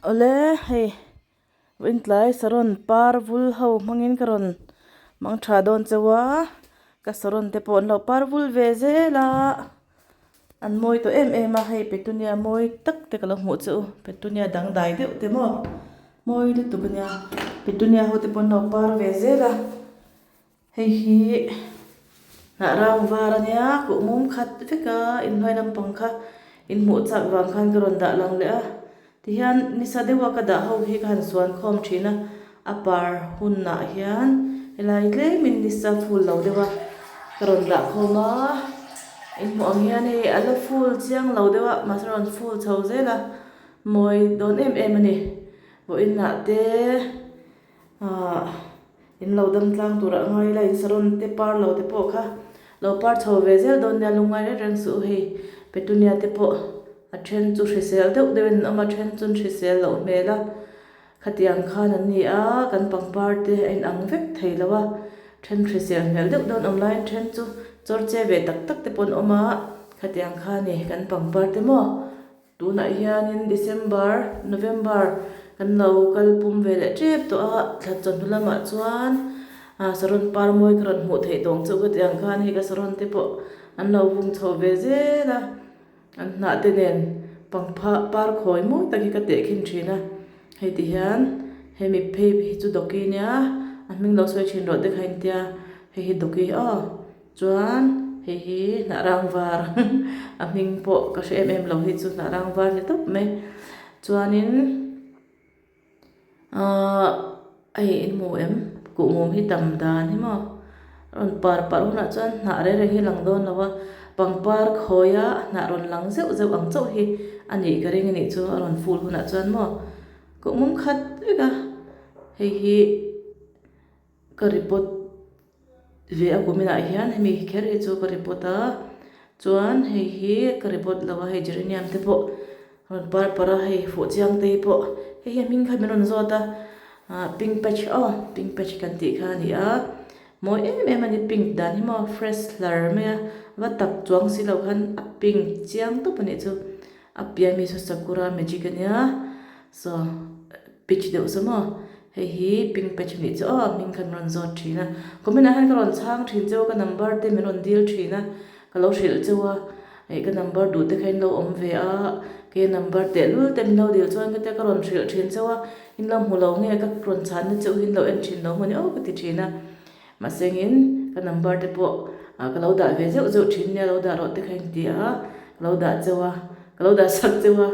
Awle hei vawiin tlai saron par vul ho hmangin ka rawn mang tha dawn chauh a ka saron te pawh an lo par vul ve zel a an mawi tawh em em a hei petunia mawi tak te ka lo hmuh chu petunia dangdai deuh te maw mawi lutuk ania petunia ho te pawh an lo par ve zel a. Hei hi hnah rang var ania kuh mum khat vek a inhnuai lampang kha inhmuh chak vang khan ka rawn dah lang leh a tihian nisa deuha ka dah ho hi ka han suan khawm thin a a par hunah hian helai tlemin nisa ful lo deuh a ka rawn dah khawm a inhmuh ang hian hei a la ful chiang lo deuh a mahse a rawn ful chho zel a mawi dawn em em a ni vawiinah te ahh in lo dam tlang turah ngai ila in saron te par lo te pawh kha lo par chho ve zel dawn nia lungngai reng reng suh u hei petunia te pawh a then chu hrisel deuh deuh in an awm a then chu an hrisel loh hmel a khatiang khan an ni a kan pangpar te a inang vek thei lo a then hrisel hmel deuh deuh an awm laiin then chu chawr che ve tak tak te pawh an awm a khatiang kha a ni kan pangpar te maw. Tunah hianin December, November kan lo kal pum ve leh tep tawh a, thla chawhnu lamah chuan ah saron par mawi ka rawn hmuh theih tawng chu ka ti ang khan hei ka saron te pawh an lo vung chho ve zel a, an hnah te nen pangpha par khawi mawi tak hi ka tehkhin thin a, hei ti hian hemi phei hi chu dawki nia a hming lo sawi thin rawh te kha intia hei hi dawki aw. Chuan hei hi hnah rang var a hming pawh ka hre em em lo hei chu hnah rang var ni tawp mai chuanin ahh hei in hmu em kuhmum hi tam dan hi maw a rawn par parh hunah chuan hnah reng reng hi a lang dawn lo a pangpar khawia hnah rawn lang zeuh zeuh ang chauh hi a nih ka ring a nih chu a rawn ful hunah chuan maw kuhmum khat vek a hei hi. Ka report ve a kuminah hian hemi kher hi chu ka report a chuan hei hi ka report lo a hei geranium te pawh rawn par parh a hei fuh chiang te hi pawh hei hi a hming kha min rawn zawt a ah pink patch aw pink patch kan tih kha a ni a mawi em em a ni pink dan hi maw fresh hlar mai a va tak chuang si loh khan a pink chiang tawp a nih chu a pian mi saw sakura magic a nia saw peach deuh saw maw. Hei hi pink patch anih chu aw hming kha min rawn zawt thin a comment ah hian ka rawn chhang thin cheu a ka number te min rawn dil thin a ka lo hrilh cheu a ih ka number duh te kha in lo awm ve a kei number tehlul te min lo dil chuan ka tia ka rawn hrilh thin cheu a in lo hmu lo nge ka rawn chhan na cheu hi in lo en thin lo maw ni aw ka ti thin a mahse engin ka number te pawh ah ka lo dah ve zeuh zeuh thin nia lo dah rawh te kha in ti a ka lo dah cheu a ka lo dah sak cheu a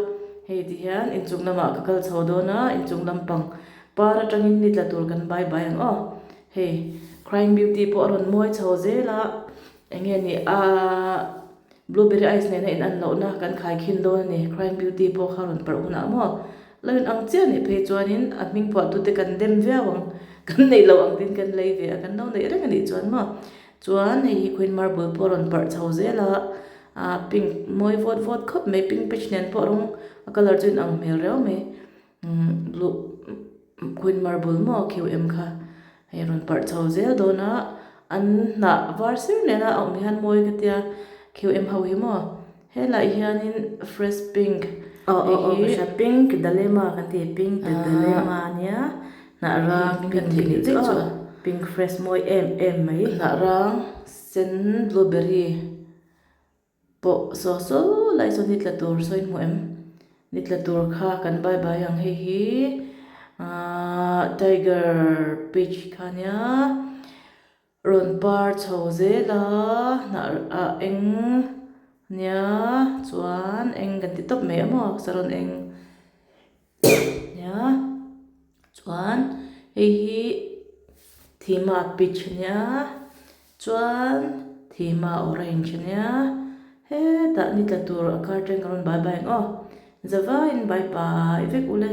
hei ti hian inchung lamah ka kal chho dawn a inchung lampang par atangin ni tla tur kan bai bai ang aw hei crying beauty pawh a rawn mawi chho zel a eng nge ni aaa blueberry ice nena in an lohna kan khai khin dawn a ni crying beauty pawh kha a rawn parh hunah maw lo in ang chiah nih phei chuanin a hming phuahtute kan dem viau ang kan neih loh ang tin kan lei ve a kan lo neih reng a nih chuan maw chuan hei hi queen marble pawh a rawn parh chho zel a. Ah pink mawi vawt vawt khawp mai pink patch nen pawh rawng a colour chu inang hmel riau mai umm blue queen marble maw khiu em kha hei rawn parh chho zel dawn a an hnah var sir nena a awm hian mawi ka tia khiu em ho hi maw helaiah hianin fresh pink hei hi pink dalema kan ti pink dalema ania hnah rang pink nih chu aw pink fresh mawi em em mai hnah rang sen blueberry. Pawh saw saw lai saw ni tla tur saw in hmu em ni tla tur kha kan bai bai ang hei hi ahh tiger peach kha nia rawn par chho zel a hnah ah eng nia chuan eng kan ti tawp mai a maw saron eng nia chuan hei hi thima peach ania chuan thima orange ania hetah ni tla tur a kar teng ka rawn bai bai ang aw zavaiin bai bai vek ule.